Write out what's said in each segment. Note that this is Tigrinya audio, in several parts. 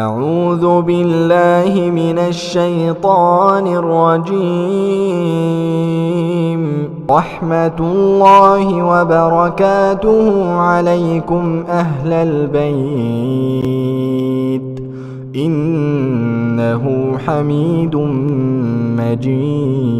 أعوذ بالله من الشيطان الرجيم. رحمة الله وبركاته عليكم أهل البيت. إنه حميد مجيد.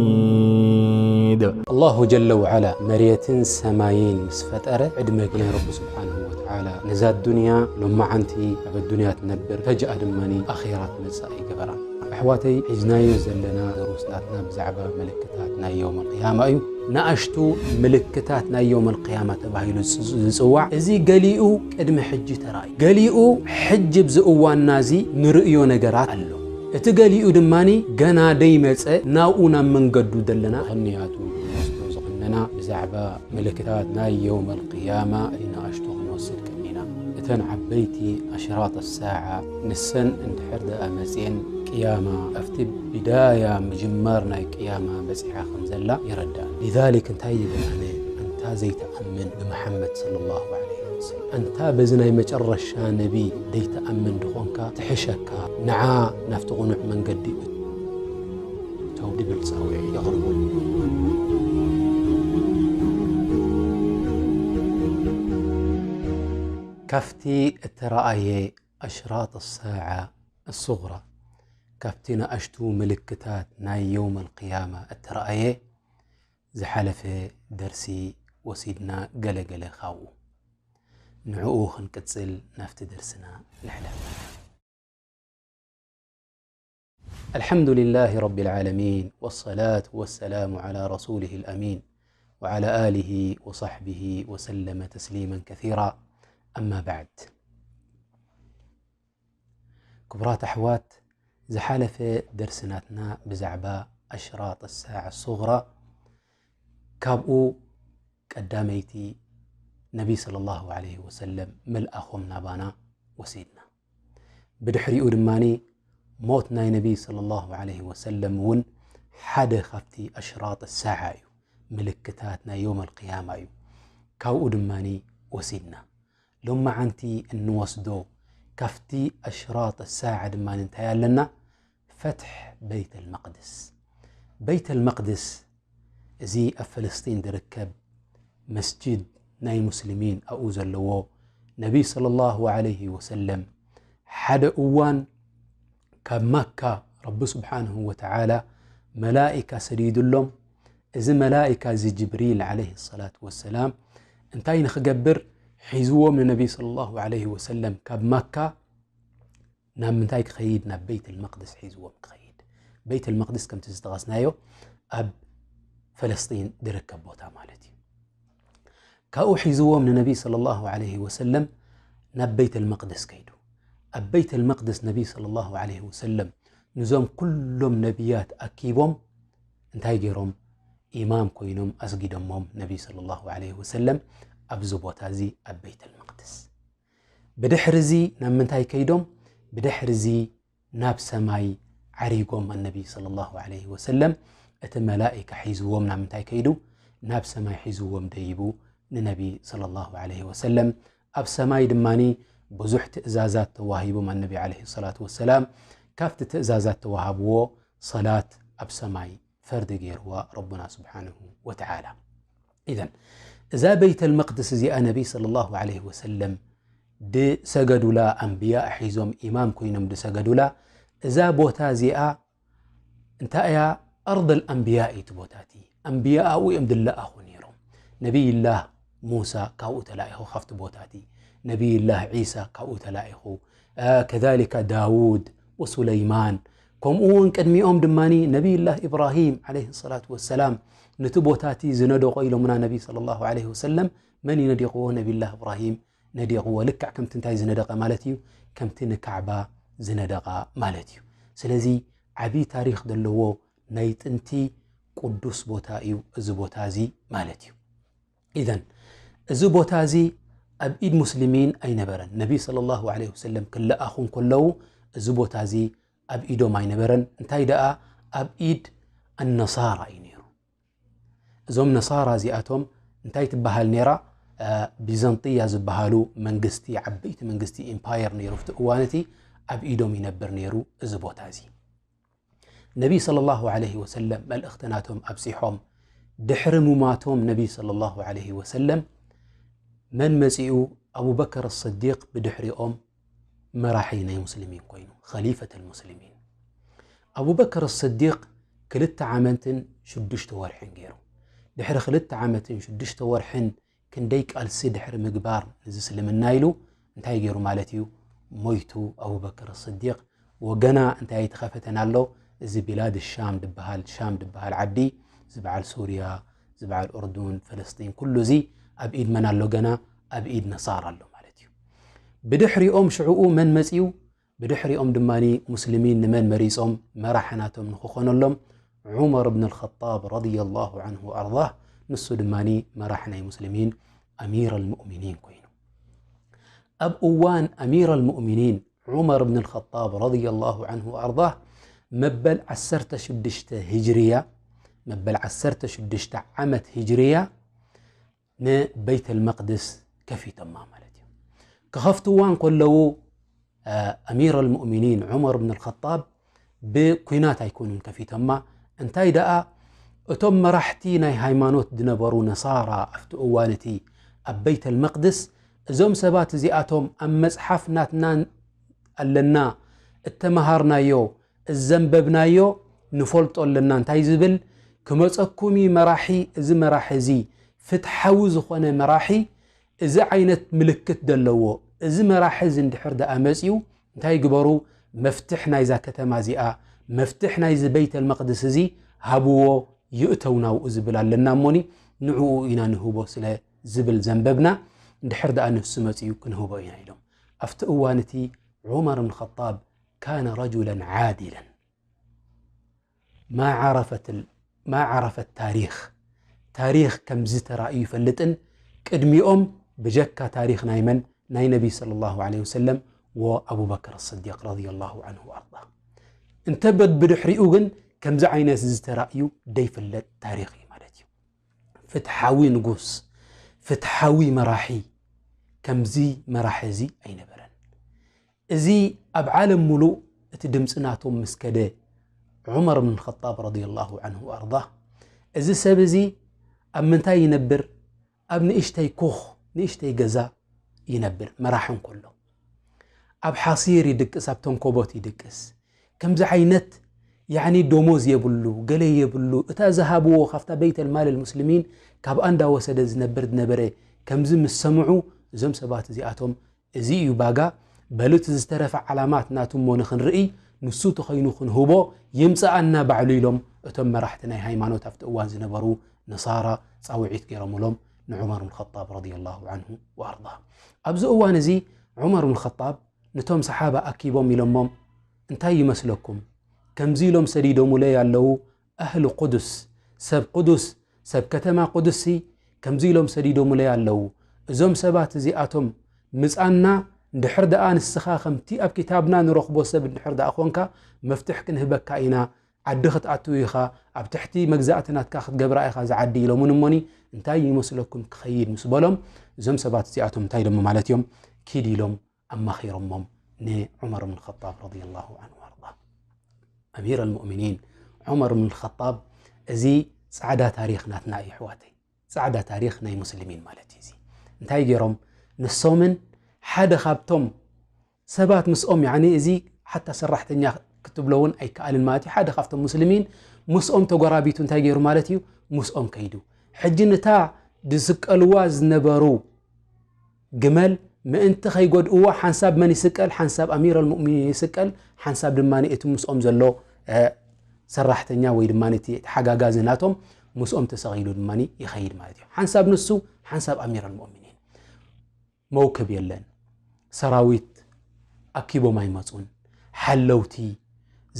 ኣላሁ ጀለ ወዓላ መሬትን ሰማይን ምስ ፈጠረ ዕድመ ናይ ረቢ ስብሓንሁ ወተዓላ ነዛ ዱንያ ሎማዓንቲ ኣብ ኣዱንያ ትነብር ፈጅኣ ድማ ኣኼራ ትመጽእ ኣይገበራን። ኣሕዋተይ ሒዝናዮ ዘለና ደሩስ ናትና ብዛዕባ ምልክታት ናይ የውም ኣልቅያማ እዩ። ንኣሽቱ ምልክታት ናይ የውም ኣልቅያማ ተባሂሉ ዝጽዋዕ እዚ ገሊኡ ቅድሚ ሕጂ ተራእዩ፣ ገሊኡ ሕጂ ኣብዚ እዋንና እዚ ንርእዮ ነገራት ኣሎ። እቲ ገሊኡ ድማ ገና ደይመጸ ናብኡ ናብ መንገዱ ዘለና ክንያቱ ክንወስዶ ዝቐነና ብዛዕባ ምልክታት ናይ የውም ኣልቅያማ ንኣሽቱ ክንወስድ ቀኒና። እተን ዓበይቲ ኣሽራጥ ኣሳዓ ንሰን እንድሕር ደኣ መጽየን ቅያማ ኣብቲ ብዳያ ምጅማር ናይ ቅያማ በጺሓ ከም ዘላ ይረዳእ። ሊዛሊክ እንታይ ይብል ኣነ ኣንታ ዘይትኣምን ብመሓመድ ሰለላሁ ዐለይሂ ወሰለም ኣንታ በዚ ናይ መጨረሻ ነቢ ዘይትኣምን ድኾንካ ትሕሸካ ንዓ ናብቲ ቕኑዕ መንገዲ እተው ድብል ጻውዒ የቕርቡ። ካብቲ እተረኣየ ኣሽራጥ ኣሳዓ ኣሱግራ ካብቲ ንኣሽቱ ምልክታት ናይ የውም ኣልቅያማ እተረኣየ ዝሓለፈ ደርሲ ወሲድና ገለገለ ካብኡ ንዕኡ ክንቅጽል ናብቲ ደርስና ንሕለፍ። الحمد لله رب العالمين والصلاة والسلام على رسوله الأمين وعلى آله وصحبه وسلم تسليما كثيرا أما بعد ክቡራት ኣሕዋት ዝሓለፈ ደርሲ ናትና ብዛዕባ ኣሽራጥ ኣሳዓ ሱግራ ካብኡ ቀዳመይቲ ነቢ ሰለላሁ ዐለይሂ ወሰለም ምልኣኾም ናባና ወሲድና። ብድሕሪኡ ድማ ሞት ናይ ነቢ ሰለላሁ ዐለይሂ ወሰለም እውን ሓደ ካብቲ ኣሽራጥ ኣሳዓ እዩ፣ ምልክታት ናይ የውም ኣልቅያማ እዩ። ካብኡ ድማ ወሲድና። ሎማዓንቲ እንወስዶ ካብቲ ኣሽራጥ ኣሳዓ ድማ እንታይ ኣለና? ፈትሕ በይተል መቅድስ። በይተል መቅድስ እዚ ኣብ ፈለስጢን ዝርከብ መስጅድ ናይ ሙስሊሚን ኣብኡ ዘለዎ ነቢ ሰለላሁ ዐለይሂ ወሰለም ሓደ እዋን ካብ ማካ ረቢ ስብሓንሁ ወተዓላ መላኢካ ሰዲዱሎም። እዚ መላኢካ እዚ ጅብሪል ዐለይሂ ሰላቱ ወሰላም እንታይ ንኽገብር ሒዝዎም ንነቢ ሰለላሁ ዐለይሂ ወሰለም ካብ ማካ ናብ ምንታይ ክኸይድ? ናብ በይት ልመቅድስ ሒዝዎም ክኸይድ። በይት ልመቅድስ ከምቲ ዝጠቐስናዮ ኣብ ፈለስጢን ዝርከብ ቦታ ማለት እዩ። ካብኡ ሒዝዎም ንነቢ ሰለላሁ ዐለይሂ ወሰለም ናብ በይት ልመቅድስ ከይዱ። ኣብ በይት ልመቅድስ ነቢ ሰለላሁ ዐለይሂ ወሰለም ንዞም ኩሎም ነቢያት ኣኪቦም እንታይ ገይሮም? ኢማም ኮይኖም ኣስጊደሞም ነቢ ሰለላሁ ዐለይሂ ወሰለም ኣብዚ ቦታ እዚ ኣብ በይት ልመቅድስ። ብድሕሪ እዚ ናብ ምንታይ ከይዶም? ብድሕሪ እዚ ናብ ሰማይ ዓሪጎም ኣነቢ ሰለላሁ ዐለይሂ ወሰለም። እቲ መላኢካ ሒዝዎም ናብ ምንታይ ከይዱ? ናብ ሰማይ ሒዝዎም ደይቡ ንነቢ ሰለላሁ ዐለይሂ ወሰለም። ኣብ ሰማይ ድማኒ ብዙሕ ትእዛዛት ተዋሂቦም ኣነቢ ዐለይሂ ሰላቱ ወሰላም። ካብቲ ትእዛዛት ተዋሃብዎ ሰላት ኣብ ሰማይ ፈርዲ ገይርዋ ረቡና ስብሓንሁ ወተዓላ። ኢዘን እዛ በይተል መቅድስ እዚኣ ነቢ ሰለላሁ ዐለይሂ ወሰለም ድሰገዱላ ኣንብያ ሒዞም ኢማም ኮይኖም ድሰገዱላ እዛ ቦታ እዚኣ እንታይ እያ? ኣርደል ኣንብያ እዩ እቲ ቦታ እቲ። ኣንብያ ኣብኡ እዮም ድለኣኹ ነይሮም። ነቢይላህ ሙሳ ካብኡ ተላኢኹ ካብቲ ቦታ እቲ። ነቢይላህ ዒሳ ካብኡ ተላኢኹ። ከዛሊካ ዳውድ ወሱለይማን ከምኡ እውን ቅድሚኦም ድማ ነቢይላህ ኢብራሂም ዓለይሂ ሰላቱ ወሰላም ነቲ ቦታ እቲ ዝነደቆ ኢሎምና ነቢ ሰለላሁ ዐለይሂ ወሰለም። መን እዩ ነዲቕዎ? ነቢይላህ ኢብራሂም ነዲቕዎ። ልክዕ ከምቲ እንታይ ዝነደቐ ማለት እዩ? ከምቲ ንካዕባ ዝነደቓ ማለት እዩ። ስለዚ ዓብዪ ታሪኽ ዘለዎ ናይ ጥንቲ ቅዱስ ቦታ እዩ እዚ ቦታ እዚ ማለት እዩ። ኢዘን እዚ ቦታ እዚ ኣብ ኢድ ሙስሊሚን ኣይነበረን። ነቢ ሰለላሁ ዐለይሂ ወሰለም ክለኣኹ እንከለዉ እዚ ቦታ እዚ ኣብ ኢዶም ኣይነበረን። እንታይ ደኣ ኣብ ኢድ ኣነሳራ እዩ ነይሩ። እዞም ነሳራ እዚኣቶም እንታይ ትበሃል ነይራ? ቢዘንጥያ ዝበሃሉ መንግስቲ፣ ዓበይቲ መንግስቲ ኢምፓየር ነይሩ ኣብቲ እዋን እቲ። ኣብ ኢዶም ይነብር ነይሩ እዚ ቦታ እዚ። ነቢ ሰለላሁ ዐለይሂ ወሰለም መልእኽቲ ናቶም ኣብጺሖም ድሕሪ ሙማቶም ነቢ ሰለላሁ ዐለይሂ ወሰለም መን መጺኡ? ኣቡበከር ስዲቅ ብድሕሪኦም መራሒ ናይ ሙስሊሚን ኮይኑ፣ ኸሊፈት ልሙስሊሚን። ኣቡበከር ስዲቅ ክልተ ዓመትን ሽዱሽተ ወርሕን ገይሩ። ድሕሪ ክልተ ዓመትን ሽዱሽተ ወርሕን ክንደይ ቃልሲ ድሕሪ ምግባር ንዚ እስልምና ኢሉ እንታይ ገይሩ ማለት እዩ? ሞይቱ ኣቡበከር ስዲቅ። ወገና እንታይ ኣይተኸፈተን ኣሎ? እዚ ቢላድ ሻም ድበሃል፣ ሻም ድበሃል ዓዲ፣ እዚ በዓል ሱርያ፣ እዚ በዓል ኡርዱን፣ ፈለስጢን፣ ኩሉ እዚ ኣብ ኢድ መን ኣሎ? ገና ኣብ ኢድ ነሳራ ኣሎ ማለት እዩ። ብድሕሪኦም ሽዕኡ መን መጺኡ? ብድሕሪኦም ድማ ሙስሊሚን ንመን መሪጾም መራሒ ናቶም ንክኾነሎም? ዑመር ብን ልኸጣብ ረዲየላሁ ዐንሁ ወኣርዳህ። ንሱ ድማ መራሒ ናይ ሙስሊሚን ኣሚር ኣልሙእሚኒን ኮይኑ። ኣብ እዋን ኣሚር ኣልሙእሚኒን ዑመር ብን ልኸጣብ ረዲየላሁ ዐንሁ ወኣርዳህ መበል ዓሰርተ ሽዱሽተ ሂጅርያ፣ መበል ዓሰርተ ሽዱሽተ ዓመት ሂጅርያ ንበይተል መቅድስ ከፊቶማ ማለት እዩ። ክኸፍትዋ እንከለዉ ኣሚር ኣልሙእሚኒን ዑመር ብን ልኸጣብ ብኩናት ኣይኮኑን ከፊቶማ። እንታይ ደኣ እቶም መራሕቲ ናይ ሃይማኖት ዝነበሩ ነሳራ ኣብቲ እዋን እቲ ኣብ በይተል መቅድስ እዞም ሰባት እዚኣቶም ኣብ መጽሓፍ ናትና ኣለና፣ እተመሃርናዮ፣ እዘንበብናዮ ንፈልጦ ኣለና። እንታይ ዝብል ክመጸኩም እዩ መራሒ፣ እዚ መራሒ እዚ ፍትሓዊ ዝኾነ መራሒ፣ እዚ ዓይነት ምልክት ዘለዎ እዚ መራሒ እዚ እንድሕር ደኣ መጺኡ እንታይ ግበሩ? መፍትሕ ናይዛ ከተማ እዚኣ፣ መፍትሕ ናይዚ በይተል መቅድስ እዚ ሃብዎ፣ ይእተው ናብኡ ዝብል ኣለና እሞኒ ንዕኡ ኢና ንህቦ ስለ ዝብል ዘንበብና፣ እንድሕር ደኣ ንሱ መጺኡ ክንህቦ ኢና ኢሎም። ኣብቲ እዋን እቲ ዑመር ብን ኸጣብ ካነ ረጁለን ዓዲለን ማ ዓረፈት ማ ዓረፈት ታሪኽ፣ ታሪኽ ከምዚ ተራእዩ ይፈልጥን ቅድሚኦም ብጀካ ታሪኽ ናይ መን ናይ ነቢ ሰለላሁ ዐለይሂ ወሰለም ወኣቡበከር ስዲቅ ረዲየላሁ ዐንሁ ወኣርዳ። እንተ በድ ብድሕሪኡ ግን ከምዚ ዓይነት ዝተራእዩ ደይፍለጥ ታሪኽ እዩ ማለት እዩ። ፍትሓዊ ንጉስ፣ ፍትሓዊ መራሒ ከምዚ መራሒ እዚ ኣይነበረን። እዚ ኣብ ዓለም ሙሉእ እቲ ድምፂ ናቶም ምስ ከደ ዑመር ብን ኸጣብ ረዲየላሁ ዐንሁ ወኣርዳ፣ እዚ ሰብ እዚ ኣብ ምንታይ ይነብር? ኣብ ንእሽተይ ኮኽ፣ ንእሽተይ ገዛ ይነብር መራሒ እንከሎ። ኣብ ሓሲር ይድቅስ፣ ኣብ ተንኮቦት ይድቅስ። ከምዚ ዓይነት ያዕኒ ደሞዝ የብሉ፣ ገለ የብሉ። እታ ዝሃብዎ ካብታ በይተል ማል ልሙስሊሚን ካብኣ እንዳወሰደ ዝነብር ዝነበረ ከምዚ ምስ ሰምዑ እዞም ሰባት እዚኣቶም እዚ እዩ ባጋ፣ በሉ እቲ ዝተረፈ ዓላማት ናቱ እሞ ንኽንርኢ፣ ንሱ ተኾይኑ ክንህቦ ይምጽኣና ባዕሉ ኢሎም እቶም መራሕቲ ናይ ሃይማኖት ኣብቲ እዋን ዝነበሩ ነሳራ ጻውዒት ገይሮምሎም ንዑመር ብን ኸጣብ ረዲየላሁ ዐንሁ ወኣርዳ። ኣብዚ እዋን እዚ ዑመር ብን ኸጣብ ነቶም ሰሓባ ኣኪቦም ኢሎሞም፣ እንታይ ይመስለኩም? ከምዚ ኢሎም ሰዲዶሙለይ ኣለዉ፣ ኣህሊ ቁዱስ፣ ሰብ ቁዱስ፣ ሰብ ከተማ ቁዱስሲ ከምዚ ኢሎም ሰዲዶሙለይ ኣለዉ። እዞም ሰባት እዚኣቶም ምጻና እንድሕር ደኣ ንስኻ ከምቲ ኣብ ክታብና ንረኽቦ ሰብ እንድሕር ደኣ ኾንካ መፍትሕ ክንህበካ ኢና፣ ዓዲ ክትኣትው ኢኻ፣ ኣብ ትሕቲ መግዛእቲ ናትካ ክትገብራ ኢኻ እዛ ዓዲ ኢሎሙን እሞኒ እንታይ ይመስለኩም ክኸይድ ምስ በሎም እዞም ሰባት እዚኣቶም እንታይ ኢሎሞ ማለት እዮም ኪድ ኢሎም ኣማኺሮሞም ንዑመር ብን ኸጣብ ረዲየላሁ ዐንሁ ወኣርዳ። ኣሚር ኣልሙእሚኒን ዑመር ብን ኸጣብ እዚ ጻዕዳ ታሪኽ ናትና እዩ ኣሕዋተይ። ጻዕዳ ታሪኽ ናይ ሙስሊሚን ማለት እዩ እዚ። እንታይ ገይሮም ንሶምን ሓደ ካብቶም ሰባት ምስኦም ያኒ እዚ ሓታ ሰራሕተኛ ክትብሎ እውን ኣይከኣልን ማለት እዩ። ሓደ ካብቶም ሙስሊሚን ምስኦም ተጎራቢቱ እንታይ ገይሩ ማለት እዩ ምስኦም ከይዱ። ሕጂ ንታ ዝስቀልዋ ዝነበሩ ግመል ምእንቲ ከይጎድእዋ ሓንሳብ መን ይስቀል? ሓንሳብ ኣሚር ኣልሙእሚኒን ይስቀል፣ ሓንሳብ ድማ እቲ ምስኦም ዘሎ ሰራሕተኛ ወይ ድማ እቲ ተሓጋጋዚ ናቶም ምስኦም ተሰቒሉ ድማ ይኸይድ ማለት እዩ። ሓንሳብ ንሱ፣ ሓንሳብ ኣሚር ኣልሙእሚኒን። መውክብ የለን፣ ሰራዊት ኣኪቦም ኣይመፁን፣ ሓለውቲ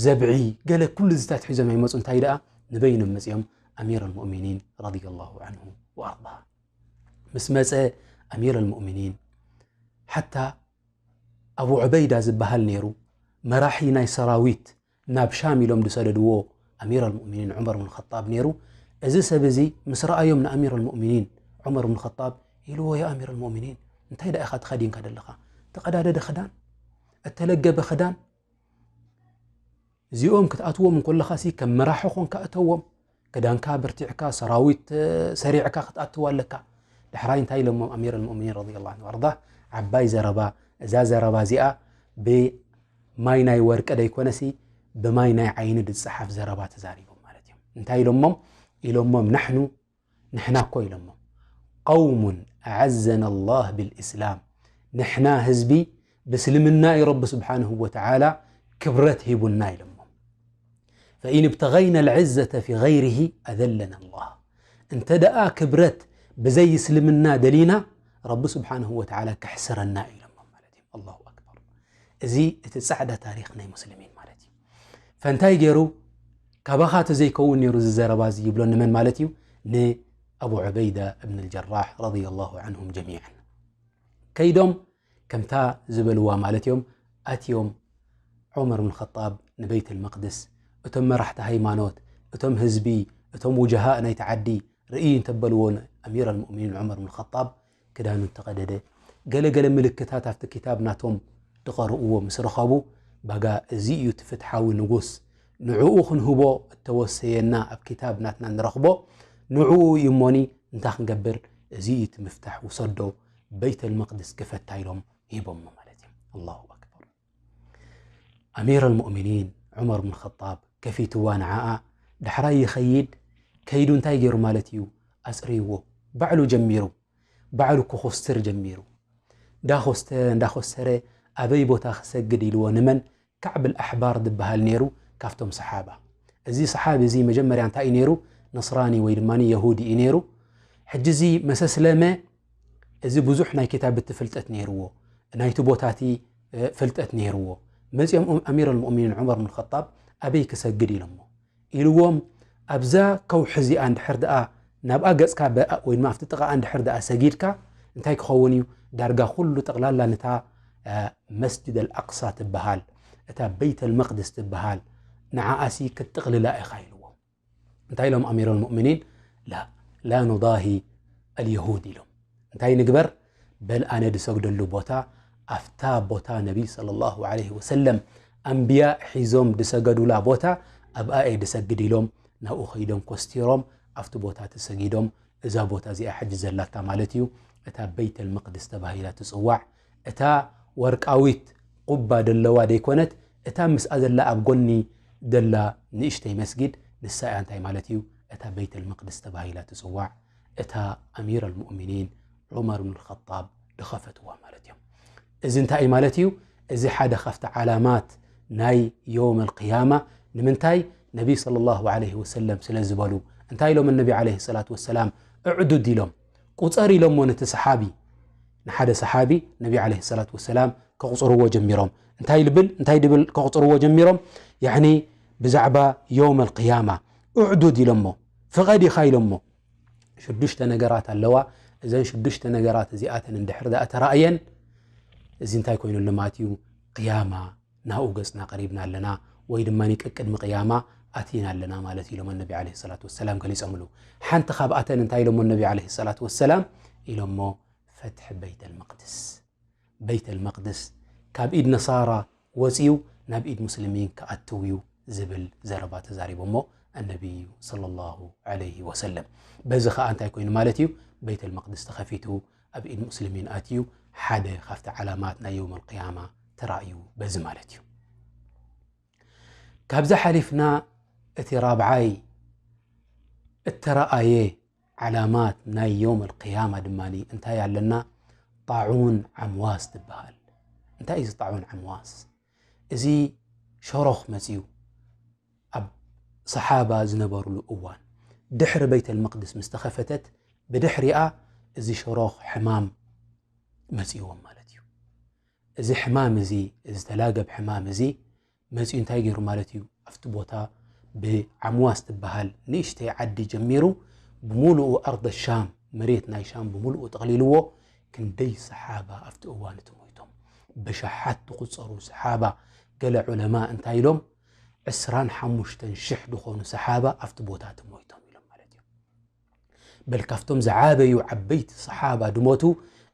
ዘብዒ ገለ ኩሉ ዝታት ሒዞም ኣይመፁን። እንታይ ደኣ ንበይኖም መፂኦም ኣሚር ኣልሙእሚኒን ረዲየላሁ ዐንሁ ወኣርዳ። ምስ መጸ ኣሚር ኣልሙእሚኒን ሓታ ኣቡ ዑበይዳ ዝበሃል ነይሩ መራሒ ናይ ሰራዊት ናብ ሻም ኢሎም ዝሰደድዎ ኣሚር ኣልሙእሚኒን ዑመር ብን ኸጣብ ነይሩ። እዚ ሰብ እዚ ምስ ረኣዮም ንኣሚር ኣልሙእሚኒን ዑመር ብን ኸጣብ ኢልዎ፣ ያ ኣሚር ኣልሙእሚኒን እንታይ ደኣ ኢኻ ተኸዲንካ ዘለኻ? ተቐዳደደ ክዳን እተለገበ ክዳን እዚኦም ክትኣትዎም እንኮለኻሲ ከም መራሒ ኾንካ እተዎም። ክዳንካ በርቲዕካ፣ ሰራዊት ሰሪዕካ ክትኣትው ኣለካ። ድሕራይ እንታይ ኢሎሞም ኣሚር ኣልሙእሚኒን ረዲየላሁ ዐንሁ ወኣርዳህ? ዓባይ ዘረባ። እዛ ዘረባ እዚኣ ብማይ ናይ ወርቂ ደይኮነሲ ብማይ ናይ ዓይኒ ዝፀሓፍ ዘረባ ተዛሪቦም ማለት እዮም። እንታይ ኢሎሞም? ኢሎሞም ንሕኑ ንሕና እኮ ኢሎሞም ቀውሙን ኣዓዘና ኣላህ ብልእስላም፣ ንሕና ህዝቢ ብእስልምና እዩ ረቢ ስብሓንሁ ወተዓላ ክብረት ሂቡና ኢሎሞም። ፈኢን እብተገይና ልዕዘተ ፊ ገይሪሂ ኣዘለና ኣላህ፣ እንተ ደኣ ክብረት ብዘይ እስልምና ደሊና ረቢ ስብሓንሁ ወተዓላ ከሕስረና እዩ ኢሎሞም ማለት እዩ። ኣላሁ ኣክበር። እዚ እቲ ጻዕዳ ታሪኽ ናይ ሙስሊሚን ማለት እዩ። ፈንታይ ገይሩ ካባኻ ተዘይከውን ነይሩ እዚ ዘረባ እዚ ይብሎ ንመን ማለት እዩ? ንኣቡ ዑበይዳ እብን ልጀራሕ ረዲየላሁ ዐንሁም ጀሚዐን። ከይዶም ከምታ ዝበልዋ ማለት እዮም ኣትዮም ዑመር ብን ኸጣብ ንበይት ልመቅድስ እቶም መራሕቲ ሃይማኖት እቶም ህዝቢ እቶም ውጀሃእ ናይቲ ዓዲ ርእይ እንተበልዎ ንኣሚር ኣልሙእሚኒን ዑመር ብን ኸጣብ ክዳኑ እንተቐደደ፣ ገለ ገለ ምልክታት ኣብቲ ክታብ ናቶም ዝቐርእዎ ምስ ረኸቡ፣ ባጋ እዚ እዩ እቲ ፍትሓዊ ንጉስ፣ ንዕኡ ክንህቦ እተወሰየና ኣብ ክታብ ናትና ንረኽቦ ንዕኡ እዩ እሞኒ፣ እንታይ ክንገብር፣ እዚ እዩ እቲ ምፍታሕ፣ ውሰዶ፣ በይተል መቕድስ ክፈታ ኢሎም ሂቦሞ ማለት እዩ። ኣላሁ ኣክበር። ኣሚር ኣልሙእሚኒን ዑመር ብን ኸጣብ ከፊትዋ ንዓኣ፣ ዳሕራይ ይኸይድ፣ ከይዱ እንታይ ገይሩ ማለት እዩ? ኣጽርይዎ። ባዕሉ ጀሚሩ፣ ባዕሉ ክኹስትር ጀሚሩ። እንዳኾስተ-፣ እንዳኾሰረ ኣበይ ቦታ ክሰግድ ኢልዎ ንመን? ካዕብ ኣልኣሕባር ዝበሃል ነይሩ ካብቶም ሰሓባ። እዚ ሰሓቢ እዚ መጀመርያ እንታይ እዩ ነይሩ? ነስራኒ ወይ ድማ የሁዲ እዩ ነይሩ። ሕጂ እዚ መሰስለመ እዚ ብዙሕ ናይ ክታብቲ ፍልጠት ነይርዎ፣ ናይቲ ቦታቲ፣ እ፣ ፍልጠት ነይርዎ። መጺኦም ኡም-፣ ኣሚር ኣልሙእሚኒን ዑመር ብን ኸጣብ ኣበይ ክሰግድ ኢሎሞ? ኢልዎም፣ ኣብዛ ከውሒ እዚኣ እንድሕር ደኣ ናብኣ ገጽካ በ-፣ ወይ ድማ ኣብቲ ጥቓኣ እንድሕር ደኣ ሰጊድካ እንታይ ክኸውን እዩ? ዳርጋ ኩሉ ጠቕላላ ነታ፣ እ፣ መስጅድ ኣልኣቅሳ ትበሃል፣ እታ በይተል መቕድስ ትበሃል፣ ንዓኣሲ ክትጥቕልላ ኢኻ ኢልዎም። እንታይ ኢሎም ኣሚር ኣልሙእሚኒን? ላ፣ ላ ኑዳሂ ኣልየሁድ ኢሎም። እንታይ ንግበር? በል ኣነ ድሰግደሉ ቦታ፣ ኣብታ ቦታ ነቢ ሰለላሁ ዐለይሂ ወሰለም ኣንብያ ሒዞም ድሰገዱላ ቦታ፣ ኣብኣ እየ ድሰግድ ኢሎም፣ ናብኡ ኸይዶም ኮስቲሮም፣ ኣብቲ ቦታ ተሰጊዶም፣ እዛ ቦታ እዚኣ ሕጂ ዘላታ ማለት እዩ፣ እታ በይተል መቕድስ ተባሂላ ትጽዋዕ። እታ ወርቃዊት ቁባ ደለዋ ደይኮነት፣ እታ ምስኣ ዘላ ኣብ ጎኒ ደላ ንእሽተይ መስጊድ፣ ንሳ እያ እንታይ ማለት እዩ? እታ በይተል መቕድስ ተባሂላ ትጽዋዕ። እታ ኣሚር ኣልሙእሚኒን ዑመር ብን ኸጣብ ድኸፈትዋ ማለት እዮም። እዚ እንታይ እዩ ማለት እዩ? እዚ ሓደ ካብቲ ዓላማት ናይ የውም ኣልቅያማ። ንምንታይ? ነቢ ሰለላሁ ዐለይሂ ወሰለም ስለ ዝበሉ። እንታይ ኢሎም ነቢ ዐለይሂ ሰላቱ ወሰላም? እዕዱድ ኢሎም። ቁጸር ኢሎሞ ነቲ ሰሓቢ። ንሓደ ሰሓቢ ነቢ ዐለይሂ ሰላቱ ወሰላም ከቑጽርዎ ጀሚሮም። እንታይ ልብል? እንታይ ድብል ከቑጽርዎ ጀሚሮም? ያዕኒ ብዛዕባ የውም ኣልቅያማ። እዕዱድ ኢሎሞ። ፍቐድ ኢኻ ኢሎሞ። ሽዱሽተ ነገራት ኣለዋ። እዘን ሽዱሽተ ነገራት እዚኣተን እንድሕር ደኣ ተራእየን፣ እዚ እንታይ ኮይኑሉ ማለት እዩ? ቅያማ ናብኡ ገጽና ቀሪብና ኣለና፣ ወይ ድማ ቀቅድሚ ቅያማ ኣቲና ኣለና ማለት እዩ ኢሎሞ ነቢ ዐለይሂ ሰላቱ ወሰላም ገሊጾምሉ። ሓንቲ ካብኣተን እንታይ ኢሎሞ ነቢ ዐለይሂ ሰላቱ ወሰላም? ኢሎሞ፣ ፈትሒ በይተል መቕድስ። በይተል መቕድስ ካብ ኢድ ነሳራ ወጺኡ ናብ ኢድ ሙስሊሚን ክኣትው እዩ ዝብል ዘረባ ተዛሪቦሞ ኣነቢዩ ሰለላሁ ዐለይሂ ወሰለም። በዚ ኸኣ እንታይ ኮይኑ ማለት እዩ? በይተል መቕድስ ተኸፊቱ ኣብ ኢድ ሙስሊሚን ኣትዩ፣ ሓደ ካብቲ ዓላማት ናይ የውም ኣልቅያማ ተራእዩ በዚ ማለት እዩ። ካብዚ ሓሊፍና እቲ ራብዓይ እተረኣየ ዓላማት ናይ የውም ኣልቅያማ ድማ እንታይ ኣለና? ጣዑን ዓምዋስ ትበሃል። እንታይ እዩ እዚ ጣዑን ዓምዋስ? እዚ ሸሮኽ መጺኡ ኣብ ሰሓባ ዝነበሩሉ እዋን፣ ድሕሪ በይተል መቕድስ ምስ ተኸፈተት፣ ብድሕሪኣ እዚ ሸሮኽ ሕማም መጺእዎም ማለት እዩ። እዚ ሕማም እዚ፣ እዚ ተላገብ ሕማም እዚ መጺኡ እንታይ ገይሩ ማለት እዩ? ኣብቲ ቦታ ብዓምዋስ ትበሃል ንእሽተይ ዓዲ ጀሚሩ፣ ብምሉኡ ኣርደ ሻም፣ መሬት ናይ ሻም ብምሉኡ ጠቕሊልዎ። ክንደይ ሰሓባ ኣብቲ እዋን እቲ ሞይቶም? ብሽሓት ዝቑጸሩ ሰሓባ። ገለ ዑለማ እንታይ ኢሎም? ዕስራን ሓሙሽተን ሽሕ ዝኾኑ ሰሓባ ኣብቲ ቦታ እቲ ሞይቶም ኢሎም ማለት እዩ። በል ካብቶም ዝዓበዩ ዓበይቲ ሰሓባ ድሞቱ፣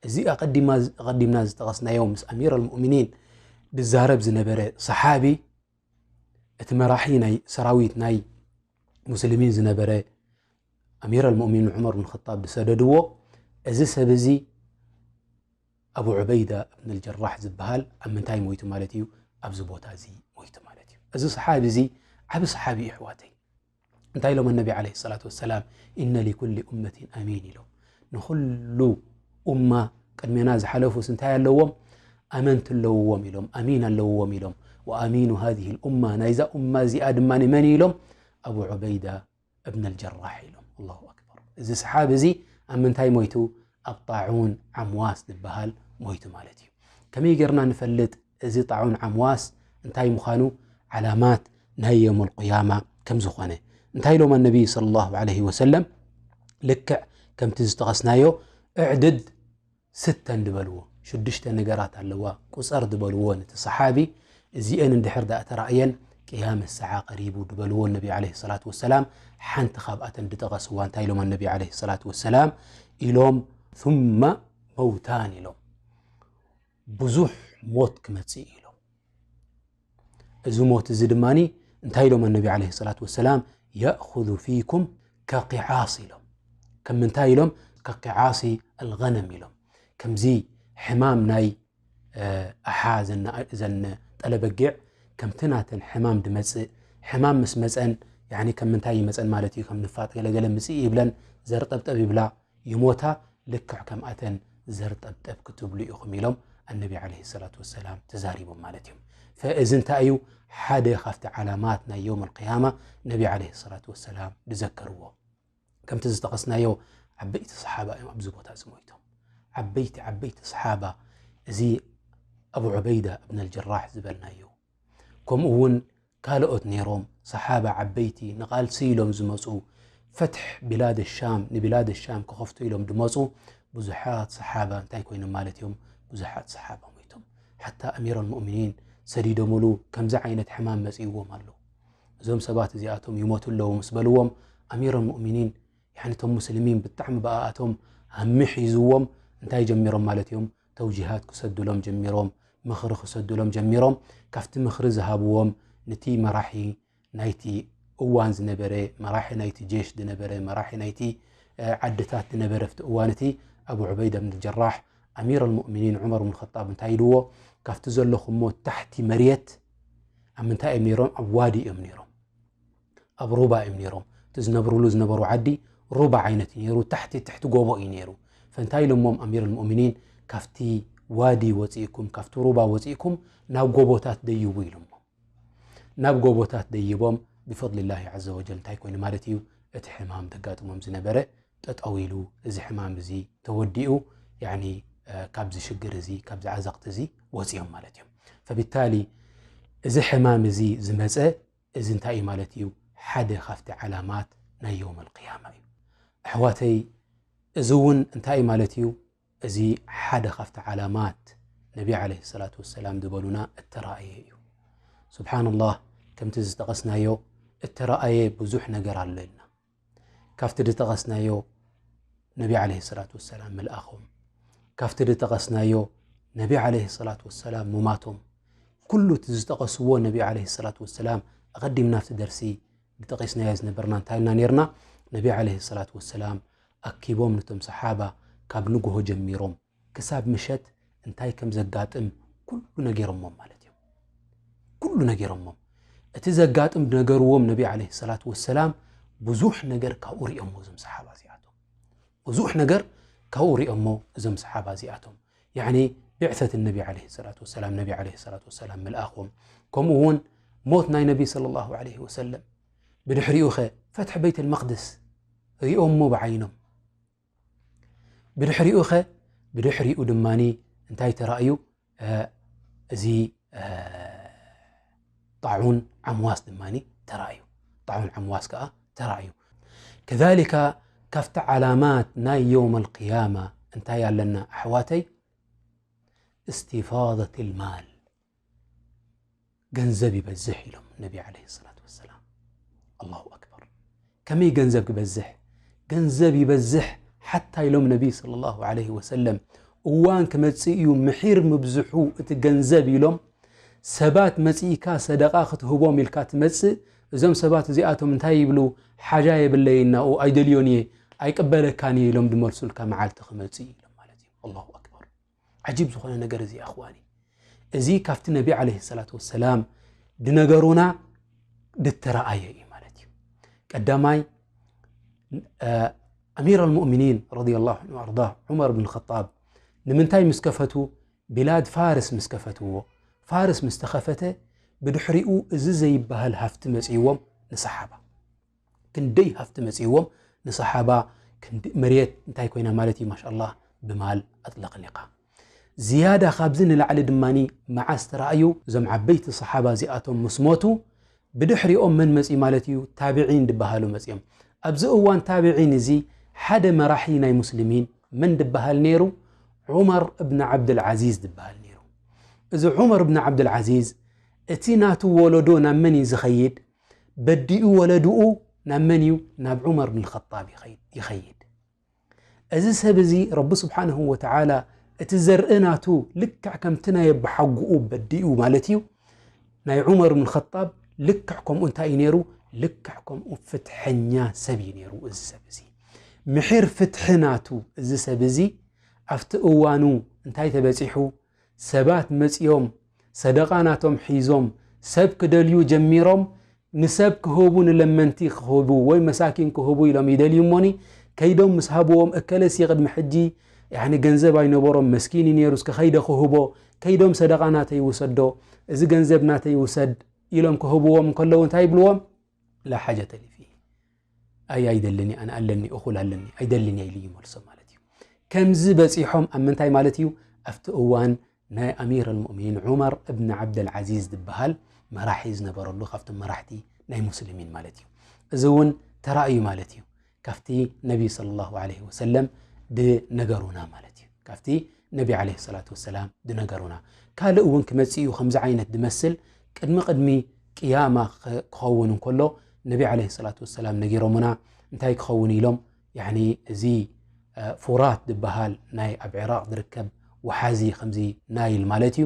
እዚ ኣቐዲማ-፣ ኣቐዲምና ዝጠቐስናዮ ምስ ኣሚር ኣልሙእሚኒን ዝዛረብ ዝነበረ ሰሓቢ፣ እቲ መራሒ ናይ ሰራዊት ናይ ሙስሊሚን ዝነበረ ኣሚር ኣልሙእሚኒን ዑመር ብን ኸጣብ ዝሰደድዎ፣ እዚ ሰብ እዚ ኣቡ ዑበይዳ እብን ኣልጀራሕ ዝበሃል ኣብ ምንታይ ሞይቱ ማለት እዩ? ኣብዚ ቦታ እዚ ሞይቱ ማለት እዩ። እዚ ሰሓቢ እዚ ዓቢ ሰሓቢ እዩ፣ ኣሕዋተይ። እንታይ ኢሎም ኣነቢ ዓለይሂ ሰላቱ ወሰላም? "ኢነ ሊኩሊ ኡመቲን ኣሚን" ኢሎም። ንኹሉ ኡማ ቅድሜና ዝሓለፉስ እንታይ ኣለዎም? ኣመንቲ ኣለዎም ኢሎም፣ ኣሚን ኣለዎም ኢሎም። "ወኣሚኑ ሃዚሂ ልኡማ" ናይዛ ኡማ እዚኣ ድማ መን ኢሎም? ኣቡ ዑበይዳ እብን ኣልጀራሕ ኢሎም። ኣላሁ ኣክበር። እዚ ሰሓቢ እዚ ኣብ ምንታይ ሞይቱ? ኣብ ጣዑን ዓምዋስ ዝበሃል ሞይቱ ማለት እዩ። ከመይ ጌርና ንፈልጥ እዚ ጣዑን ዓምዋስ እንታይ ምዃኑ? ዓላማት ናይ የውመል ቅያማ ከም ዝኾነ እንታይ ኢሎም ኣነቢ ሰለላሁ ዐለይሂ ወሰለም? ልክዕ ከምቲ ዝጠቐስናዮ፣ እዕድድ ስተን ዝበልዎ ሽዱሽተ ነገራት ኣለዋ፣ ቁጸር ዝበልዎ ነቲ ሰሓቢ። እዚኤን እንድሕር ደኣ ተራእየን ቅያመ ሰዓ ቀሪቡ ዝበልዎ ነቢ ዓለይሂ ሰላቱ ወሰላም፣ ሓንቲ ካብኣተን ዝጠቐስዋ እንታይ ኢሎም ኣነቢ ዓለይሂ ሰላቱ ወሰላም? ኢሎም ثم موتان ኢሎም። ብዙሕ ሞት ክመጽእ እዩ ኢሎም። እዚ ሞት እዚ ድማ እንታይ ኢሎም ኣነቢ ዓለይሂ ሰላቱ ወሰላም? "የእኹዙ ፊኩም ከቂዓሲ" ኢሎም። ከም ምንታይ ኢሎም? "ከቂዓሲ ኣልገነም" ኢሎም። ከምዚ ሕማም ናይ፣ እ፣ ኣሓ፣ ዘን፣ ዘን ጠለበጊዕ ከምቲ ናተን ሕማም ድመጽእ፣ ሕማም ምስ መጸን፣ ያኒ ከም ምንታይ ይመጸን ማለት እዩ? ከም ንፋጥ ገለገለ ምጽእ ይብለን፣ ዘርጠብጠብ ይብላ፣ ይሞታ። ልክዕ ከምኣተን ዘርጠብጠብ ክትብሉ ኢኹም ኢሎም ኣነቢ ዓለይሂ ሰላቱ ወሰላም ተዛሪቦም ማለት እዮም። ፈእዚ እንታይ እዩ? ሓደ ካብቲ ዓላማት ናይ የውም ኣልቅያማ ነቢ ዓለይሂ ሰላቱ ወሰላም ዝዘከርዎ። ከምቲ ዝጠቐስናዮ፣ ዓበይቲ ሰሓባ እዮም ኣብዚ ቦታ እዚ ሞይቶም። ዓበይቲ፣ ዓበይቲ ሰሓባ፣ እዚ ኣቡ ዑበይዳ እብን ኣልጀራሕ ዝበልናዮ፣ ከምኡ እውን ካልኦት ነይሮም፣ ሰሓባ ዓበይቲ፣ ንቓልሲ ኢሎም ዝመፁ፣ ፈትሕ ቢላድ ሻም፣ ንቢላድ ሻም ክኸፍቱ ኢሎም ዝመፁ ብዙሓት ሰሓባ እንታይ ኮይኖም ማለት እዮም? ብዙሓት ሰሓባ ሞይቶም። ሓታ ኣሚር ኣልሙእሚኒን ሰዲዶምሉ ከምዚ ዓይነት ሕማም መፂእዎም ኣሎ። እዞም ሰባት እዚኣቶም ይሞቱ ኣለዉ ምስ በልዎም፣ ኣሚር ኣልሙእሚኒን፣ ያኒ፣ እቶም ሙስሊሚን ብጣዕሚ ብኣኣቶም ሃሚ ሒዝዎም እንታይ ጀሚሮም ማለት እዮም? ተውጂሃት ክሰዱሎም ጀሚሮም፣ ምኽሪ ክሰዱሎም ጀሚሮም። ካብቲ ምኽሪ ዝሃብዎም፣ ነቲ መራሒ ናይቲ እዋን ዝነበረ፣ መራሒ ናይቲ ጄሽ ዝነበረ፣ መራሒ ናይቲ፣ እ፣ ዓድታት ዝነበረ፣ ኣብቲ እዋን እቲ ኣቡ ዑበይዳ ብን ጀራሕ፣ ኣሚር ኣልሙእሚኒን ዑመር ብን ኸጣብ እንታይ ኢልዎ? ካብቲ ዘለኹሞ ታሕቲ መሬት ኣብ ምንታይ እዮም ነይሮም? ኣብ ዋዲ እዮም ነይሮም። ኣብ ሩባ እዮም ነይሮም። እቲ ዝነብሩሉ ዝነበሩ ዓዲ ሩባ ዓይነት እዩ ነይሩ፣ ታሕቲ፣ ትሕቲ ጎቦ እዩ ነይሩ። ፈንታይ ኢሎሞም ኣሚር ኣልሙእሚኒን፣ ካብቲ ዋዲ ወፂእኩም፣ ካብቲ ሩባ ወፂእኩም ናብ ጎቦታት ደይቡ ኢሎሞም። ናብ ጎቦታት ደይቦም፣ ብፈድሊላሂ ዐዘ ወጀል እንታይ ኮይኑ ማለት እዩ? እቲ ሕማም ዘጋጥሞም ዝነበረ ጠጠው ኢሉ፣ እዚ ሕማም እዚ ተወዲኡ፣ ያኒ፣ እ፣ ካብዚ ሽግር እዚ፣ ካብዚ ዓዘቕቲ እዚ ወፂኦም ማለት እዮም። ፈቢታሊ፣ እዚ ሕማም እዚ ዝመፀ፣ እዚ እንታይ እዩ ማለት እዩ? ሓደ ካብቲ ዓላማት ናይ የውም ኣልቅያማ እዩ። ኣሕዋተይ፣ እዚ እውን እንታይ እዩ ማለት እዩ? እዚ ሓደ ካብቲ ዓላማት ነቢ ዓለይሂ ሰላቱ ወሰላም ዝበሉና እተረኣየ እዩ። ሱብሓነላህ፣ ከምቲ ዝጠቐስናዮ እተረኣየ ብዙሕ ነገር ኣሎ ኢልና። ካብቲ ዝጠቐስናዮ ነቢ ዓለይሂ ሰላቱ ወሰላም ምልኣኾም፣ ካብቲ ዝጠቐስናዮ ነቢ ዓለይሂ ሰላቱ ወሰላም ሙማቶም፣ ኩሉ እቲ ዝጠቐስዎ ነቢ ዓለይሂ ሰላቱ ወሰላም ኣቐዲምና ኣብቲ ደርሲ ዝጠቒስናዮ ዝነበርና እንታይ ኢልና ነይርና? ነቢ ዓለይሂ ሰላቱ ወሰላም ኣኪቦም ነቶም ሰሓባ ካብ ንግሆ ጀሚሮም ክሳብ ምሸት እንታይ ከም ዘጋጥም ኩሉ ነጊሮሞም ማለት እዮም። ኩሉ ነጊሮሞም። እቲ ዘጋጥም ነገርዎም ነቢ ዓለይሂ ሰላቱ ወሰላም ብዙሕ ነገር ካብኡ ሪኦሞ እዞም ሰሓባ እዚኣቶም። ብዙሕ ነገር ካብኡ ሪኦሞ እዞም ሰሓባ እዚኣቶም። ያዕኒ ብዕሰት ነቢ ዓለይሂ ሰላቱ ወሰላም፣ ነቢ ዓለይሂ ሰላቱ ወሰላም ምልኣኾም። ከምኡ እውን ሞት ናይ ነቢ ሰለላሁ ዓለይሂ ወሰለም። ብድሕሪኡ ኸ ፈትሒ በይተል መቕድስ ሪኦሞ ብዓይኖም። ብድሕሪኡ ኸ፣ ብድሕሪኡ ድማኒ እንታይ ተራእዩ? እ፣ እዚ፣ እ፣ ጣዑን ዓምዋስ ድማኒ ተራእዩ። ጣዑን ዓምዋስ ከኣ ተራእዩ። ከዛሊካ ካብቲ ዓላማት ናይ የውም ኣልቅያማ እንታይ ኣለና ኣሕዋተይ? እስቲፋደት ልማል። ገንዘብ ይበዝሕ ኢሎም ነቢ ዓለይሂ ሰላቱ ወሰላም። ኣላሁ ኣክበር። ከመይ ገንዘብ ክበዝሕ? ገንዘብ ይበዝሕ ሓታ ኢሎም ነቢ ሰለላሁ ዓለይሂ ወሰለም፣ እዋን ክመጽእ እዩ ምሒር ምብዝሑ እቲ ገንዘብ ኢሎም፣ ሰባት መጺእካ ሰደቓ ክትህቦም ኢልካ ትመጽእ፣ እዞም ሰባት እዚኣቶም እንታይ ይብሉ? ሓጃ የብለይን ናኡ፣ ኣይደልዮን እየ፣ ኣይቅበለካን እየ ኢሎም ድመልሱልካ መዓልቲ ክመጽእ እዩ ኢሎም ማለት እዩ። ኣላሁ ኣክበር። ዓጂብ ዝኾነ ነገር እዚ ኣኽዋኒ። እዚ ካብቲ ነቢ ዓለይሂ ሰላቱ ወሰላም ድነገሩና ድተረኣየ እዩ ማለት እዩ። ቀዳማይ፣ ኣሚር ኣልሙእሚኒን ረዲየላሁ ዐንሁ ወኣርዳ ዑመር ብን ኸጣብ ንምንታይ ምስ ከፈቱ? ቢላድ ፋርስ ምስ ከፈትዎ፣ ፋርስ ምስ ተኸፈተ፣ ብድሕሪኡ እዚ ዘይበሃል ሃፍቲ መጺእዎም ንሰሓባ። ክንደይ ሃፍቲ መጺእዎም ንሰሓባ፣ ክንድ-፣ መሬት እንታይ ኮይና ማለት እዩ፣ ማሻኣላህ፣ ብማል ኣጥለቕሊቓ። ዝያዳ ካብዚ ንላዕሊ ድማኒ መዓስ ተራእዩ? እዞም ዓበይቲ ሰሓባ እዚኣቶም ምስ ሞቱ፣ ብድሕሪኦም መን መጺኡ ማለት እዩ? ታቢዒን ድበሃሉ መጺኦም። ኣብዚ እዋን ታቢዒን እዚ ሓደ መራሒ ናይ ሙስሊሚን መን ድበሃል ነይሩ? ዑመር እብን ዓብድልዓዚዝ ድበሃል ነይሩ። እዚ ዑመር እብን ዓብድልዓዚዝ፣ እቲ ናቱ ወለዶ ናብ መን እዩ ዝኸይድ? በዲኡ ወለድኡ ናብ መን እዩ? ናብ ዑመር ብን ኸጣብ ይኸይድ፣ ይኸይድ። እዚ ሰብ እዚ ረቢ ስብሓንሁ ወተዓላ እቲ ዘርኢ ናቱ ልክዕ ከምቲ ናይ ኣቦሓጉኡ በዲኡ ማለት እዩ። ናይ ዑመር ብን ኸጣብ ልክዕ ከምኡ እንታይ እዩ ነይሩ? ልክዕ ከምኡ ፍትሐኛ ሰብ እዩ ነይሩ። እዚ ሰብ እዚ ምሒር ፍትሒ ናቱ፣ እዚ ሰብ እዚ ኣብቲ እዋኑ እንታይ ተበጺሑ? ሰባት መጺኦም ሰደቓ ናቶም ሒዞም ሰብ ክደልዩ ጀሚሮም። ንሰብ ክህቡ፣ ንለመንቲ ክህቡ ወይ መሳኪን ክህቡ ኢሎም ይደልዩ እሞኒ፣ ከይዶም ምስ ሃብዎም፣ እከለሲ ቅድሚ ሕጂ ያኒ ገንዘብ ኣይነበሮም፣ መስኪን እዩ ነይሩ፣ እስከ ከይደ ክህቦ፣ ከይዶም ሰደቓ ናተይ ውሰዶ፣ እዚ ገንዘብ ናተይ ውሰድ ኢሎም ክህብዎም እንከለዉ እንታይ ይብልዎም? ላ ሓጀተ ሊ ፊሂ። ኣይ ኣይደልን፣ ኣነ ኣለኒ፣ እኹል ኣለኒ፣ ኣይደልን እየ ኢሉ ይመልሶ ማለት እዩ። ከምዚ በጺሖም ኣብ ምንታይ ማለት እዩ? ኣብቲ እዋን ናይ ኣሚር ኣልሙእሚኒን ዑመር እብን ዓብደልዓዚዝ ዝበሃል መራሒ ዝነበረሉ፣ ካብቶም መራሕቲ ናይ ሙስሊሚን ማለት እዩ። እዚ እውን ተራእዩ ማለት እዩ፣ ካብቲ ነቢ ሰለላሁ ዐለይሂ ወሰለም ድነገሩና ማለት እዩ። ካብቲ ነቢ ዐለይሂ ሰላቱ ወሰላም ድነገሩና። ካልእ እውን ክመጽእ እዩ ከምዚ ዓይነት ድመስል፣ ቅድሚ ቅድሚ ቅያማ ኸ-፣ ክኸውን እንከሎ ነቢ ዐለይሂ ሰላቱ ወሰላም ነጊሮምና። እንታይ ክኸውን ኢሎም? ያኒ እዚ፣ እ፣ ፉራት ዝበሃል ናይ ኣብ ዒራቕ ዝርከብ ወሓዚ ከምዚ ናይል ማለት እዩ።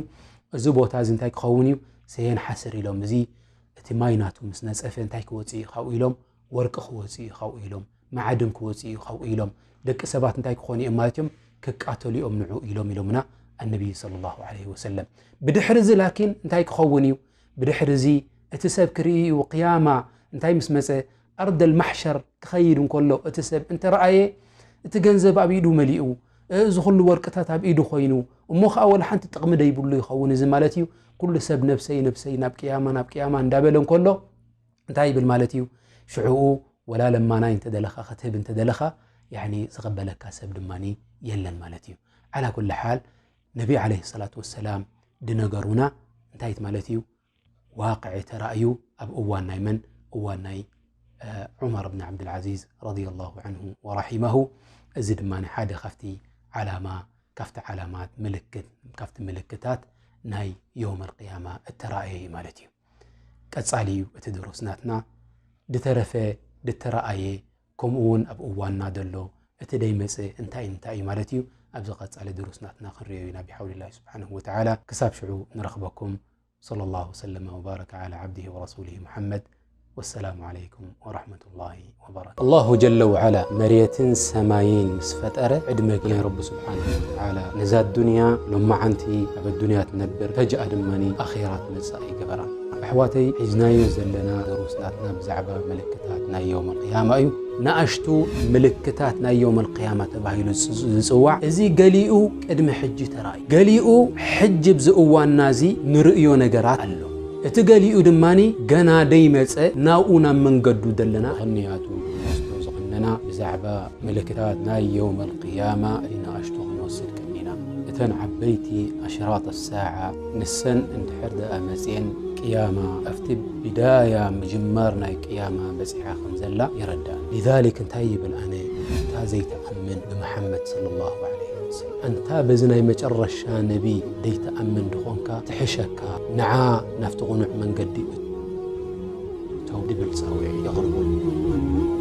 እዚ ቦታ እዚ እንታይ ክኸውን እዩ? ሰየን ሓስር ኢሎም። እዚ እቲ ማይ ናቱ ምስ ነጸፈ እንታይ ክወጽእ እዩ ካብኡ ኢሎም? ወርቂ ክወጽእ እዩ ካብኡ ኢሎም። መዓድን ክወጽእ እዩ ካብኡ ኢሎም። ደቂ ሰባት እንታይ ክኾኑ እዮም ማለት እዮም? ክቃተሉ እዮም ንዑ ኢሎም ኢሎምና ኣነቢይ ሰለላሁ ዐለይሂ ወሰለም። ብድሕሪ እዚ ላኪን እንታይ ክኸውን እዩ? ብድሕሪ እዚ እቲ ሰብ ክርኢ እዩ ቅያማ እንታይ ምስ መጸ? ኣርደል ማሕሸር ክኸይድ እንከሎ እቲ ሰብ እንተረኣየ፣ እቲ ገንዘብ ኣብ ኢዱ መሊኡ፣ እዚ ኩሉ ወርቅታት ኣብ ኢዱ ኮይኑ፣ እሞ ኸኣ ወላ ሓንቲ ጥቕሚ ደይብሉ ይኸውን እዚ ማለት እዩ። ኩሉ ሰብ ነብሰይ፣ ነብሰይ፣ ናብ ቅያማ፣ ናብ ቅያማ እንዳበለ እንከሎ እንታይ ይብል ማለት እዩ? ሽዑኡ ወላ ለማናይ እንተደለኻ፣ ክትህብ እንተደለኻ፣ ያኒ ዝቕበለካ ሰብ ድማኒ የለን ማለት እዩ። ዓላ ኩሊ ሓል፣ ነቢ ዐለይሂ ሰላቱ ወሰላም ድነገሩና እንታይ ማለት እዩ? ዋቅዕ ተራእዩ ኣብ እዋን ናይ መን? እዋን ናይ፣ እ፣ ዑመር ብን ዓብድልዓዚዝ ረዲየላሁ ዐንሁ ወረሒመሁ። እዚ ድማ ሓደ ካብቲ ዓላማ፣ ካብቲ ዓላማት ምልክት፣ ካብቲ ምልክታት ናይ የውመል ቅያማ እተራእየ እዩ ማለት እዩ። ቀጻሊ እዩ እቲ ድሩስ ናትና። ድተረፈ፣ ድተራእየ፣ ከምኡ እውን ኣብ እዋንና ደሎ እቲ ደይመጽእ እንታይ እንታይ እዩ ማለት እዩ፣ ኣብዚ ቀጻሊ ድሩስ ናትና ክንሪኦ ኢና ብሓውሊላሂ ስብሓንሁ ወተዓላ። ክሳብ ሽዑ ንረኽበኩም። صلى الله وسلم وبارك على عبده ورسوله محمد. والسلام عليكم ورحمة الله وبركاته. ኣላሁ ጀለ ወዓላ መሬትን ሰማይን ምስ ፈጠረ፣ ዕድመ ናይ ረቢ ስብሓንሁ ወተዓላ ነዛ ዱንያ ሎማዓንቲ ኣብ ኣዱንያ ትነብር፣ ፈጅኣ ድማኒ ኣኼራ ትመጽእ ኣይገበራን። ኣሕዋተይ፣ ሒዝናዮ ዘለና ድሩስ ናትና ብዛዕባ ምልክታት ናይ የውመል ቅያማ እዩ። ንኣሽቱ ምልክታት ናይ የውመል ቅያማ ተባሂሉ ዝጽ-፣ ዝጽዋዕ፣ እዚ ገሊኡ ቅድሚ ሕጂ ተራእዩ፣ ገሊኡ ሕጂ ኣብዚ እዋንና እዚ ንርእዮ ነገራት ኣሎ። እቲ ገሊኡ ድማኒ ገና ደይመጸ፣ ናብኡ ናብ መንገዱ ዘለና። ክንያቱ ንወስዶ ዝቐነና ብዛዕባ ምልክታት ናይ የውመል ቅያማ ንኣሽቱ ክንወስድ ቀኒና። እተን ዓበይቲ ኣሽራጥ ሳዓ ንሰን እንድሕር ደኣ መጽየን፣ ቅያማ ኣብቲ ብዳያ ምጅማር ናይ ቅያማ በጺሓ ከም ዘላ የረድኣና። ሊዛሊክ እንታይ ይብል? ኣነ እታ ዘይትኣምን ብመሓመድ ሰለላሁ ዐለይሂ ወሰለም፣ ኣንታ በዚ ናይ መጨረሻ ነቢ ደይትኣምን ድኾንካ ትሕሸካ፣ ንዓ ናብቲ ቕኑዕ መንገዲ እቶ ድብል ጻውዒት የቕርቡ።